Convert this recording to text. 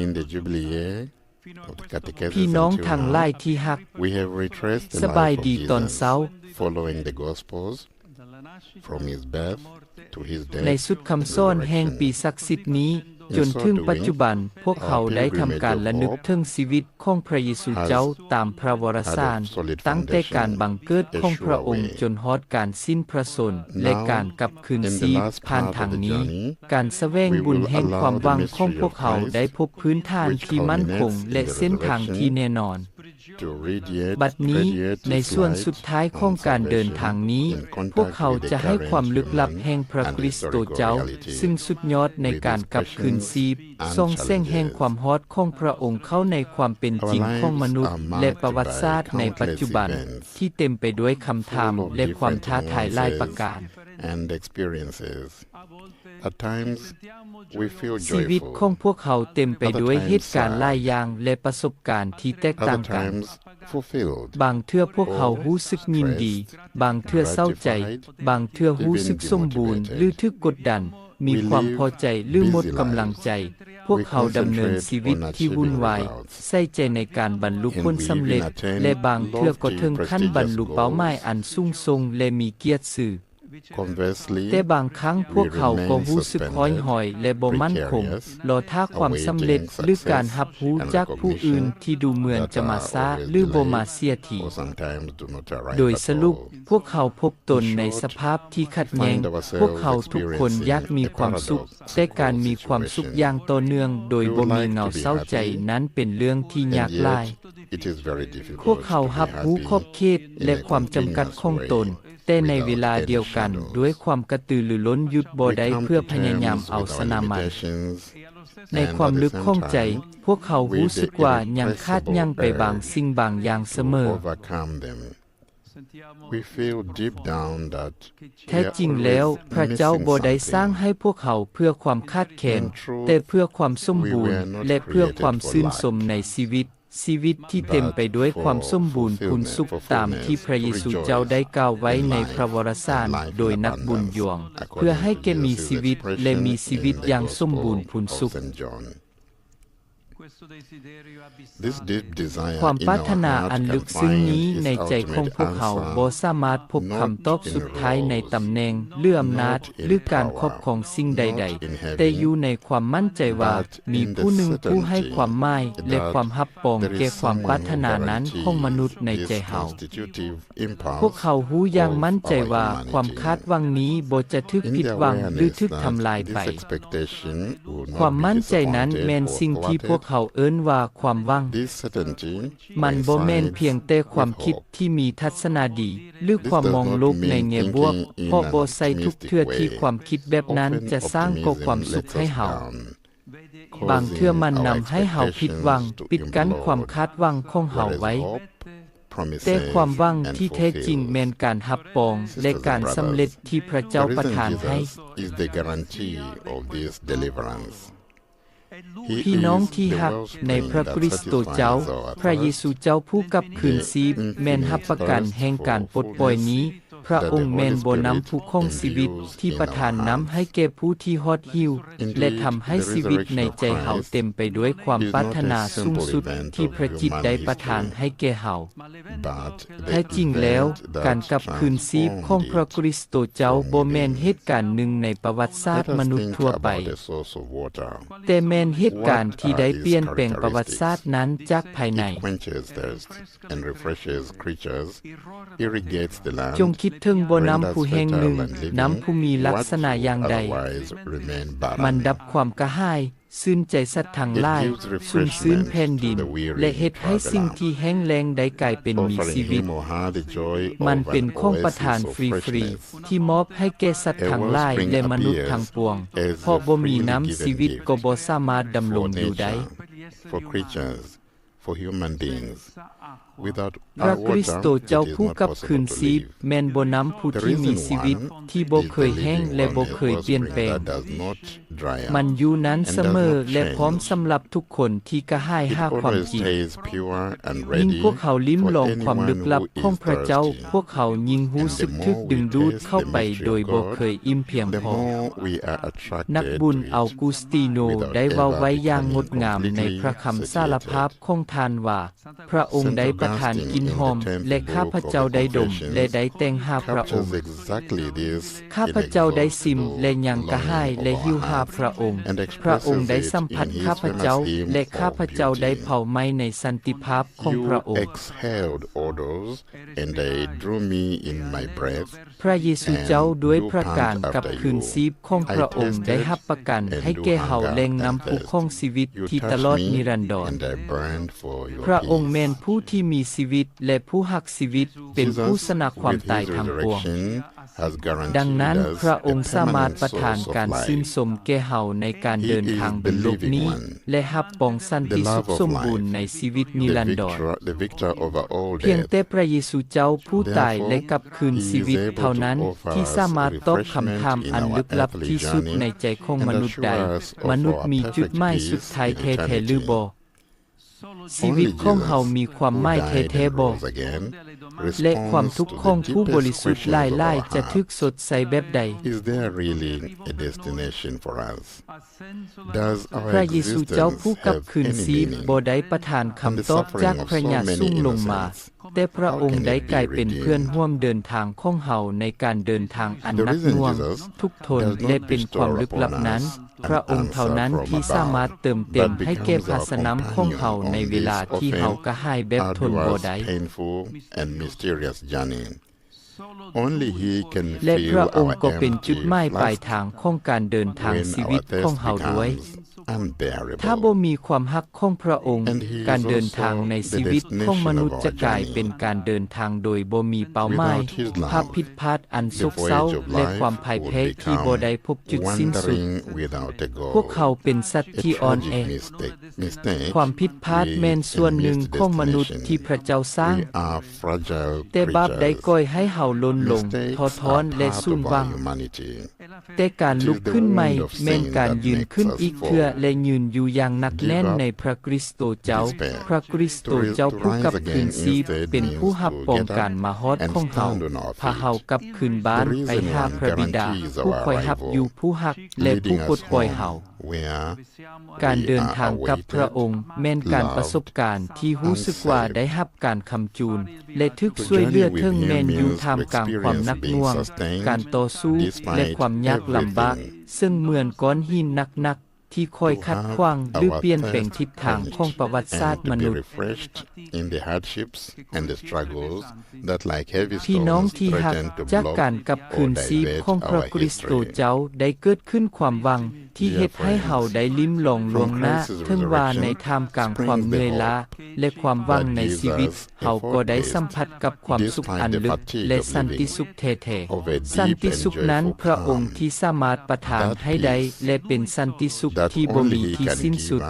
In the Jubilee year of the Catechism, ພີ່ນ້ອງທັງຫຼາຍທີ່ຮັກ, ສະບາຍດີຕອນເຊົ້າ. Following the Gospels, from his birth to his death, ໃນຊຸດຄຳສອນແຫ່ງປີສັກສິດນີ້ ຈົນເຖິງປັດຈຸບັນ, ພວກເຮົາໄດ້ທຳການລະນຶກເຖິງຊີວິດຂອງພະເຢຊູເຈົ້າຕາມພະວໍລະສານ, ຕັ້ງແຕ່ການບັງເກີດຂອງພະອົງຈົນຮອດການສິ້ນພະຊົນ ແລະ ການກັບຄືນຊີບ. ຜ່ານທາງນີ້, ການສະແຫວງບຸນແຫ່ງຄວາມຫວັງຂອງພວກເຮົາໄດ້ພົບພື້ນຖານທີ່ໝັ້ນຄົງ ແລະ ເສັ້ນທາງທີ່ແນ່ນອນ. ບັດນີ້, ໃນສ່ວນສຸດທ້າຍຂອງການເດີນທາງນີ້, ພວກເຮົາຈະໃຫ້ຄວາມລຶກລັບແຫ່ງພະຄຣິສໂຕເຈົ້າ, ຊຶ່ງສຸດຍອດໃນການກັບຄືນຊີບ, ສ່ອງແສງແຫ່ງຄວາມຮອດຂອງພະອົງເຂົ້າໃນຄວາມເປັນຈິງຂອງມະນຸດ ແລະ ປະຫວັດສາດໃນປັດຈຸບັນ ທີ່ເຕັມໄປດ້ວຍຄຳຖາມ ແລະ ຄວາມທ້າທາຍຫຼາຍປະການ. And experiences. At times, we feel joyful. ຊີວິດຂອງພວກເຮົາເຕັມໄປດ້ວຍເຫດການຫຼາຍຢ່າງ ແລະ ປະສົບການທີ່ແຕກຕ່າງກັນ. Other times, fulfilled. ບາງເທື່ອພວກເຮົາຮູ້ສຶກຍິນດີ, ບາງເທື່ອເສົ້າໃຈ, ບາງເທື່ອຮູ້ສຶກສົມບູນ ຫຼື ຖືກກົດດັນ, ມີຄວາມພໍໃຈ ຫຼື ໝົດກຳລັງໃຈ. ພວກເຮົາດຳເນີນຊີວິດທີ່ວຸ່ນວາຍ, ໃສ່ໃຈໃນການບັນລຸຜົນສຳເລັດ ແລະ ບາງເທື່ອກໍເຖິງຂັ້ນບັນລຸເປົ້າໝາຍອັນສູງສົ່ງ ແລະ ມີກຽດຊື່. ແຕ່ບາງຄັ້ງພວກເຮົາກໍຮູ້ສຶກຫ້ອຍຫອຍ ແລະ ບໍ່ໝັ້ນຄົງ, ລໍຖ້າຄວາມສຳເລັດ ຫຼື ການຮັບຮູ້ຈາກຜູ້ອື່ນທີ່ດູເໝືອນຈະມາຊ້າ ຫຼື ບໍ່ມາເສຍທີ. ໂດຍສະຫຼຸບ, ພວກເຮົາພົບຕົນໃນສະພາບທີ່ຂັດແຍ່ງ, ພວກເຮົາທຸກຄົນຢາກມີຄວາມສຸກ, ແຕ່ການມີຄວາມສຸກຢ່າງຕໍ່ເນື່ອງໂດຍບໍ່ມີເງົາເສົ້າໃຈນັ້ນເປັນເລື່ອງທີ່ຍາກຫຼາຍ. ພວກເຮົາຮັບຮູ້ຂອບເຂດ ແລະ ຄວາມຈຳກັດຂອງຕົນ, ແຕ່ໃນເວລາດຽວກັນ, ດ້ວຍຄວາມກະຕືລືລົ້ນ ຢຸດບໍ່ໄດ້ເພື່ອພະຍາຍາມເອົາຊະນະມັນ. ໃນຄວາມເລິກຂອງໃຈ, ພວກເຮົາຮູ້ສຶກວ່າຍັງຂາດຫຍັງໄປບາງສິ່ງບາງຢ່າງສະເໝີ. We feel deep down that ແທ້ຈິງແລ້ວ, ພະເຈົ້າບໍ່ໄດ້ສ້າງໃຫ້ພວກເຮົາເພື່ອຄວາມຂາດແຄນ, ແຕ່ເພື່ອຄວາມສົມບູນ ແລະ ເພື່ອຄວາມຊື່ນຊົມໃນຊີວິດ, ຊີວິດທີ່ເຕັມໄປດ້ວຍຄວາມສົມບູນພູນສຸກ, ຕາມທີ່ພະເຢຊູເຈົ້າໄດ້ກ່າວໄວ້ໃນພະວໍລະສານໂດຍນັກບຸນຢວງ, ເພື່ອໃຫ້ແກ່ມີຊີວິດ ແລະ ມີຊີວິດຢ່າງສົມບູນພູນສຸກ. ຄວາມປາດຖະໜາອັນເລິກເຊິ່ງນີ້ໃນໃຈຂອງພວກເຮົາບໍ່ສາມາດພົບຄຳຕອບສຸດທ້າຍໃນຕຳແໜ່ງ ຫຼື ອຳນາດ ຫຼື ການຄອບຄອງສິ່ງໃດໆ, ແຕ່ຢູ່ໃນຄວາມໝັ້ນໃຈວ່າມີຜູ້ໜຶ່ງຜູ້ໃຫ້ຄວາມໝາຍ ແລະ ຄວາມຮັບຮອງແກ່ຄວາມປາດຖະໜານັ້ນຂອງມະນຸດໃນໃຈເຮົາ. ພວກເຮົາຮູ້ຢ່າງໝັ້ນໃຈວ່າຄວາມຄາດຫວັງນີ້ບໍ່ຈະຖືກຜິດຫວັງ ຫຼື ຖືກທຳລາຍໄປ. ຄວາມໝັ້ນໃຈນັ້ນແມ່ນສິ່ງທີ່ພວກເຮົາເອີ້ນວ່າຄວາມຫວັງ. ມັນບໍ່ແມ່ນພຽງແຕ່ຄວາມຄິດທີ່ມີທັດສະນະດີ ຫຼື ຄວາມມອງໂລກໃນແງ່ບວກ, ເພາະບໍ່ໃຊ່ທຸກເທື່ອທີ່ຄວາມຄິດແບບນັ້ນຈະສ້າງກໍ່ຄວາມສຸກໃຫ້ເຮົາ. ບາງເທື່ອມັນນຳໃຫ້ເຮົາຜິດຫວັງ, ປິດກັ້ນຄວາມຄາດຫວັງຂອງເຮົາໄວ້. ແຕ່ຄວາມຫວັງທີ່ແທ້ຈິງແມ່ນການຮັບຮອງ ແລະ ການສຳເລັດທີ່ພະເຈົ້າປະທານໃຫ້. ພີ່ນ້ອງທີ່ຮັກໃນພະຄຣິສໂຕເຈົ້າ, ພະເຢຊູເຈົ້າຜູ້ກັບຄືນຊີບແມ່ນຮັບປະກັນແຫ່ງການປົດປ່ອຍນີ້. ພະອົງແມ່ນບໍ່ນ້ຳພຸຂອງຊີວິດທີ່ປະທານນ້ຳໃຫ້ແກ່ຜູ້ທີ່ຮອດຫິວ ແລະ ທຳໃຫ້ຊີວິດໃນໃຈເຮົາເຕັມໄປດ້ວຍຄວາມປາດຖະໜາສູງສຸດທີ່ພະຈິດໄດ້ປະທານໃຫ້ແກ່ເຮົາ. ແທ້ຈິງແລ້ວ, ການກັບຄືນຊີບຂອງພະຄຣິສໂຕເຈົ້າບໍ່ແມ່ນເຫດການໜຶ່ງໃນປະຫວັດສາດມະນຸດທົ່ວໄປ, ແຕ່ແມ່ນເຫດການທີ່ໄດ້ປ່ຽນແປງປະຫວັດສາດນັ້ນຈາກພາຍໃນ. ແລະ ຈະເປັນຜູ້ທີ່ມີຄວາມສຸກ. ຈົງຄິດເຖິງບໍ່ນ້ຳພູແຫ່ງໜຶ່ງ, ນ້ຳພູມີລັກສະນະຢ່າງໃດ? ມັນດັບຄວາມກະຫາຍ, ຊື່ນໃຈສັດທັງຫຼາຍ, ຊຸ່ມຊື່ນແຜ່ນດິນ, ແລະ ເຮັດໃຫ້ສິ່ງທີ່ແຫ້ງແລ້ງໄດ້ກາຍເປັນມີຊີວິດ. ມັນເປັນຂອງປະທານຟຣີໆ ທີ່ມອບໃຫ້ແກ່ສັດທັງຫຼາຍ ແລະ ມະນຸດທັງປວງ, ເພາະບໍ່ມີນ້ຳຊີວິດກໍບໍ່ສາມາດດຳລົງຢູ່ໄດ້. for human beings. Without ພຣະຄຣິສໂຕເຈົ້າຜູ້ກັບຄືນຊີບ ແມ່ນບໍ່ນຳຜູ້ທີ່ມີຊີວິດທີ່ບໍ່ເຄີຍແຫ້ງ ແລະ ບໍ່ເຄີຍປ່ຽນແປງ. ມັນຢູ່ນັ້ນສະເໝີ ແລະ ພ້ອມສຳລັບທຸກຄົນທີ່ກະຫາຍຫາຄວາມຈິງ. ຍິ່ງພວກເຮົາລິມລອງຄວາມລຶກລັບຂອງພຣະເຈົ້າ, ພວກເຮົາຍິ່ງຮູ້ສຶກຖືກດຶງດູດເຂົ້າໄປໂດຍບໍ່ເຄີຍອີ່ມພຽງພໍ. ນັກບຸນເອົາກູສຕີໂນໄດ້ເວົ້າໄວ້ຢ່າງງົດງາມໃນພຣະຄຳສາລະພາບຂອງທ່ານວ່າ, ພຣະອົງໄດ້ປະທານກິ່ນຫອມ ແລະ ຂ້າພະເຈົ້າໄດ້ດົມ ແລະ ໄດ້ແຕ່ງຫາພຣະອົງ. ຂ້າພະເຈົ້າໄດ້ຊິມ ແລະ ຍັງກະຫາຍ ແລະ ຫິວຫາພຣະອົງ. ພຣະອົງໄດ້ສຳຜັດຂ້າພະເຈົ້າ ແລະ ຂ້າພະເຈົ້າໄດ້ເຜົາໄໝ້ໃນສັນຕິພາບຂອງພຣະອົງ. ພຣະເຢຊູເຈົ້າດ້ວຍພຣະການກັບຄືນຊີບຂອງພຣະອົງໄດ້ຮັບປະກັນໃຫ້ແກ່ເຮົາແຫຼ່ງນ້ຳພຸຂອງຊີວິດທີ່ຕະຫຼອດນິລັນດອນ. ພຣະອົງແມ່ນຜູ້ທີ່ມີຊີວິດ ແລະ ຜູ້ຮັກຊີວິດ, ເປັນຜູ້ຊະນະຄວາມຕາຍທັງປວງ. ດັ່ງນັ້ນ, ພຣະອົງສາມາດປະທານການຊື່ນຊົມແກ່ເຮົາໃນການເດີນທາງບົນໂລກນີ້ ແລະ ຮັບຮອງສັນຕິສຸກສົມບູນໃນຊີວິດນິລັນດອນ. ພຽງແຕ່ພຣະເຢຊູເຈົ້າຜູ້ຕາຍ ແລະ ກັບຄືນຊີວິດເທົ່ານັ້ນ ທີ່ສາມາດຕອບຄຳຖາມອັນລຶກລັບທີ່ສຸດໃນໃຈຂອງມະນຸດໄດ້. ມະນຸດມີຈຸດໝາຍສຸດທ້າຍແທ້ໆຫຼືບໍ່? ຊີວິດຂອງເຮົາມີຄວາມໝາຍແທ້ໆບໍ່? ແລະ ຄວາມທຸກຂອງຜູ້ບໍລິສຸດຫຼາຍໆຈະຖືກຊົດໃຊ້ແບບໃດ? ພຣະເຢຊູເຈົ້າຜູ້ກັບຄືນຊີບບໍ່ໄດ້ປະທານຄຳຕອບຈາກພະຍາສູງລົງມາ, ແຕ່ພຣະອົງໄດ້ກາຍເປັນເພື່ອນຮ່ວມເດີນທາງຂອງເຮົາໃນການເດີນທາງອັນໜັກໜ່ວງ, ທຸກທົນ ແລະ ເປັນຄວາມລຶກລັບນັ້ນ. ພຣະອົງເທົ່ານັ້ນທີ່ສາມາດເຕີມເຕັມໃຫ້ແກ່ພາສະນ້ຳຂອງເຮົາໃນເວລາທີ່ເຮົາກະຫາຍແບບທົນບໍ່ໄດ້. ແລະ ພຣະອົງກໍເປັນຈຸດໝາຍປາຍທາງຂອງການເດີນທາງຊີວິດຂອງເຮົາດ້ວຍ. ຖ້າບໍ່ມີຄວາມຮັກຂອງພຣະອົງ, ການເດີນທາງໃນຊີວິດຂອງມະນຸດຈະກາຍເປັນການເດີນທາງໂດຍບໍ່ມີເປົ້າໝາຍ, ພາບຜິດພາດອັນໂສກເສົ້າ ແລະ ຄວາມພ່າຍແພ້ທີ່ບໍ່ໄດ້ພົບຈຸດສິ້ນສຸດ. ພວກເຮົາເປັນສັດທີ່ອ່ອນແອ. ຄວາມຜິດພາດແມ່ນສ່ວນໜຶ່ງຂອງມະນຸດທີ່ພຣະເຈົ້າສ້າງ, ແຕ່ບາບໄດ້ກ່ອຍໃຫ້ເຮົາຫຼົ່ນລົງ, ທໍ້ຖອນ ແລະ ສູນຫວັງ. ແຕ່ການລຸກຂຶ້ນໃໝ່ແມ່ນການຢືນຂຶ້ນອີກເທື່ອ ແລະ ຢືນຢູ່ຢ່າງໜັກແໜ້ນໃນພຣະຄຣິສໂຕເຈົ້າ. ພຣະຄຣິສໂຕເຈົ້າຜູ້ກັບຄືນຊີບເປັນຜູ້ຮັບຮອງການມາຮອດຂອງເຮົາ, ພາເຮົາກັບຄືນບ້ານໄປຫາພຣະບິດາ, ຜູ້ຄອຍຮັບຢູ່, ຜູ້ຮັກ ແລະ ຜູ້ປົດປ່ອຍເຮົາ. ການເດີນທາງກັບພຣະອົງແມ່ນການປະສົບການທີ່ຮູ້ສຶກວ່າໄດ້ຮັບການຄ້ຳຈູນ ແລະ ຖືກຊ່ວຍເຫຼືອເຖິງແມ່ນຢູ່ທ່າມກາງຄວາມໜັກໜ່ວງ, ການຕໍ່ສູ້ ແລະ ຄວາມຍາກລຳບາກ, ເຊິ່ງເໝືອນກ້ອນຫີນໜັກໆທີ່ຄອຍຂັດຂວາງ ຫຼື ປ່ຽນແປງທິດທາງຂອງປະຫວັດສາດມະນຸດ. ພີ່ນ້ອງທີ່ຮັກ, ຈາກການກັບຄືນຊີບຂອງພຣະຄຣິສໂຕເຈົ້າໄດ້ເກີດຂຶ້ນຄວາມຫວັງ ທີ່ເຮັດໃຫ້ເຮົາໄດ້ລິມລອງລ່ວງໜ້າ, ເຖິງວ່າໃນທ່າມກາງຄວາມເມື່ອຍລ້າ ແລະ ຄວາມຫວັງໃນຊີວິດ, ເຮົາກໍໄດ້ສຳຜັດກັບຄວາມສຸກອັນເລິກ ແລະ ສັນຕິສຸກແທ້ໆ. ສັນຕິສຸກນັ້ນພຣະອົງທີ່ສາມາດປະທານໃຫ້ໄດ້ ແລະ ເປັນສັນຕິສຸກທີ່ບໍ່ມີທີ່ສິ້ນສຸດ.